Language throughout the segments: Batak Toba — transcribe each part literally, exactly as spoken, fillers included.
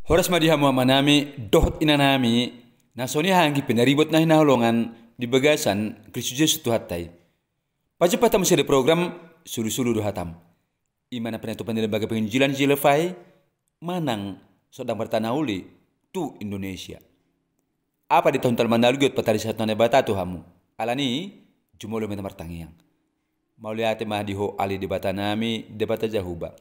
Horas ma di hamu amanami dohot inanami, na songon i anggi pinaribot na hinaholongan di bagasan Kristus Jesus Tuhanta i. Pajumpang hita muse di program Sulusulu do Hatam, i ma na pinatupa ni Lembaga Penginjilan J L F I manang Sordang Barita Na Uli tu Indonesia. Apa di tahun talmanalu giot patarisahon Debata tu hamu. Alani i, jumolo ma hita martangiang. Mauliate ma di Ho ale Debatanami, Debata Jahowa.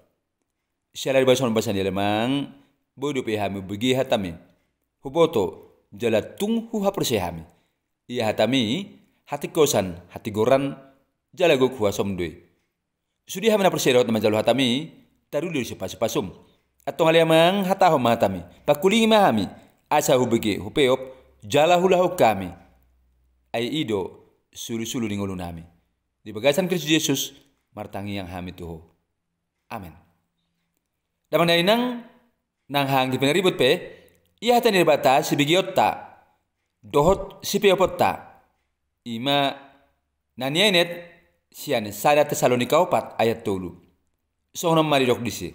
Siala di bagasan basa ni ale amang, boi dope hami hubege hatami. Huboto, jala tung huhaporseai hami. Ia hatami, hatingkosan, hatigoran, jala gok huasom do i. Sude hami na porsea dohot na manjalo hatami, taruli do sipasupasum. Antong ale amang, hatahon ma hatami, pangkulingi ma hami, asa hubege, hupeop, jala huulahon hami. Ai i do, sulusulu ni ngolunami. Di bagasan Kristus Jesus, martangiang hami tu Ho. Amen. Damang dainang, nang haha anggi pinaribot pe, ia hata ni Debata sibegeonta, dohot sipeoponta. I ma na nienet sian sada Tesalonika opat ayat tolu. Songon on ma didok disi.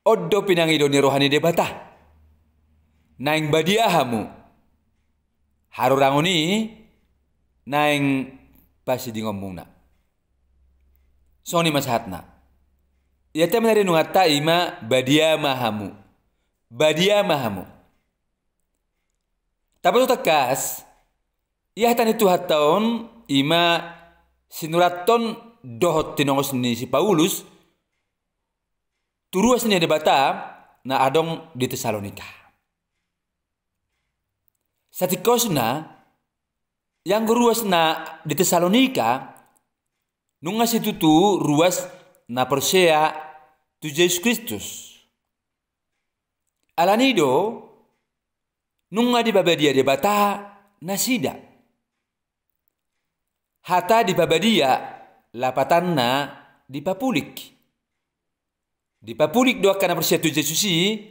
On do pinangido ni roha ni Debata. Naeng badia hamu. Harorangon i naeng pasidingonmuna. Songon i ma sahatna. Ia tema na rinunganta i ma badia ma hamu. Badia ma hamu. Taboto tangkas, ia hata ni Tuhanta on i ma sinurathon dohot tinongos ni si Paulus, tu ruas ni Debata na adong di Tesalonika. Satingkosna, ianggo ruas na di Tesalonika, nunga situtu ruas na porsea tu Jesus Kristus. Alani do, nunga dipabadia Debata nasida. Hata dipabadia, lapatanna dipapulik. Dipapulik do angka na porsea tu Jesus i,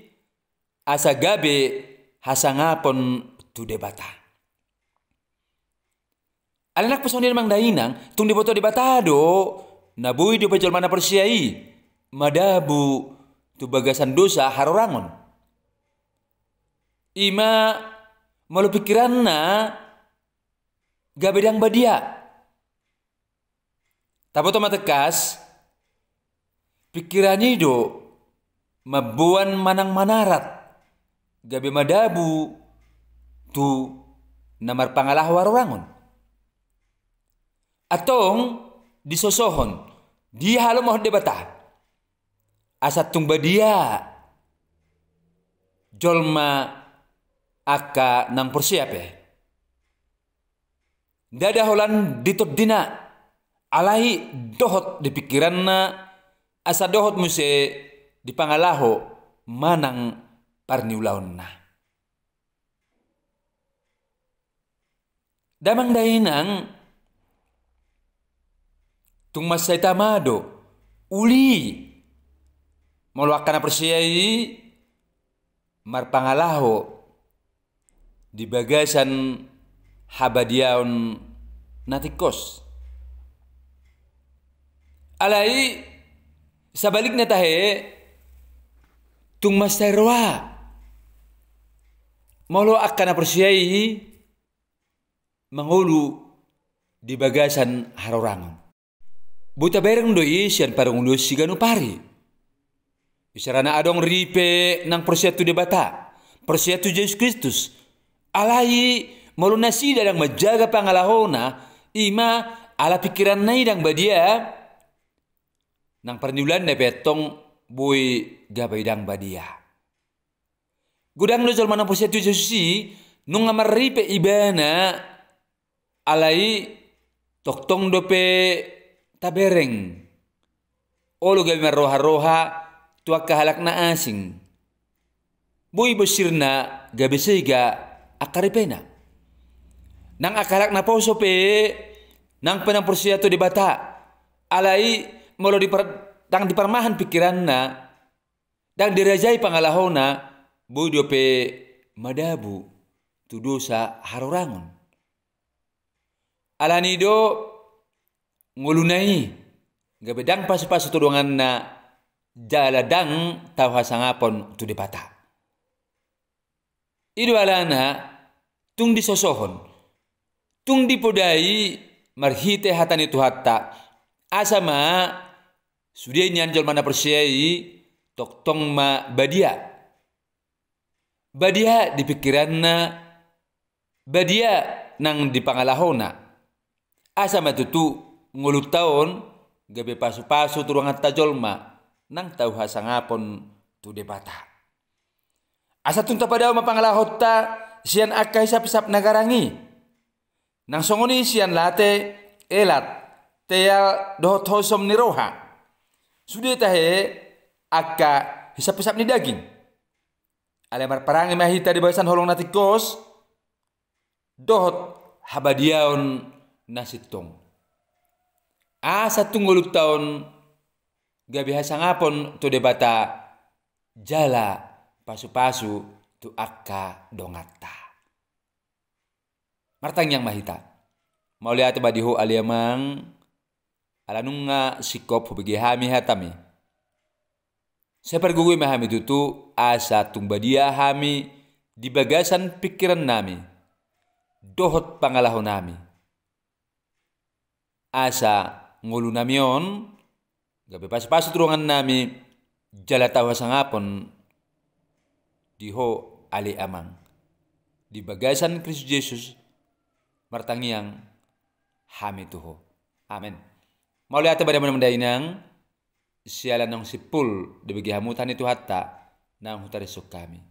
asa gabe hasangapon tu Debata. Alai nang pe songon i damang dainang, tung diboto Debata do, na boi dope jolma na porsea i, madabu tu bagasan dosa harorangon. I ma molo pingkiranna gabe ndang badia. Taboto ma tangkas, pingkiran i do mamboan manang manarat, gabe madabu tu na marpangalaho harorangon. Antong disosohon, dihalomahon Debata. Asa tung badia jolma angka nang porsea pe. Ndada holan di tondina, alai dohot di pingkiranna, asa dohot muse di pangalaho manang parniulaonna. Damang dainang, tung mansai tama do, uli, molo angka na porsea i marpangalaho di bagasan habadiaon na tingkos. Alai sabalikna tahe, tung mansai roa molo angka na porsea i mangolu di bagasan harorangon. Boi tabereng do i sian parngoluon siganup ari. Isarana adong ripe nang porsea tu Debata, porsea tu Jesus Kristus. Alai molo nasida ndang manjaga pangalahona, i ma ala pingkiranna i ndang badia, nang parniulaanna pe antong boi gabe ndang badia. Godang do jolma na porsea tu Jesus i, nunga marripe ibana, alai tongtong dope tabereng. Olo gabe marroharoha tu angka halak na asing. Boi bonsirna gabe sega angka ripena. Nang angka halak na poso pe, nang pe na porsea tu Debata, alai molo dipar-, ndang diparmahan pingkiranna, ndang dirajai pangalahona, boi dope madabu tu dosa harorangon. Alani do ngoluna i gabe ndang pasupasu tu donganna, jala ndang tau hasangapon tu Debata. I do alana tung disosohon, tung dipodai marhite hata ni Tuhanta, asa ma sude nian jolma na porsea i tongtong ma badia. Badia di pingkiranna, badia nang di pangalahona. Asa ma tutu ngolunta on gabe pasupasu tu donganta jolma, nang tau hasangapon tu Debata. Asa tung tapadao ma pangalahonta sian angka hisaphisap na garang i. Nang songon i sian late, elat, teal dohot hosom ni roha. Sude tahe angka hisaphisap ni daging. Alai marparange ma hita di bagasan holong na tingkos dohot habadiaon na sintong. Asa tung ngolunta on gabe hasangapon tu Debata jala pasupasu tu angka donganta. Martangiang ma hita. Mauliate ma di Ho ale Amang, ala nunga singkop hubege hami hataMi. Sai pargogoi ma hami tutu asa tung badia hami di bagasan pingkirannami dohot pangalahonami. Asa ngolunami on gabe pasupasu tu dongannami jala tau hasangapon di Ho ale Amang. Di bagasan Kristus Jesus martangiang hami tu Ho. Amen. Mauliate ma di hamu amang dohot inang, siala naung simpul dibege hamu hata ni Tuhanta naung hutarisuk hami.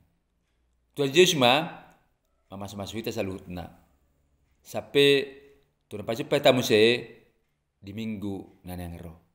Tuhan Jesus ma mamasumasu hita saluhutna. Sampe tu na pajumpang hita muse di Minggu na naeng ro.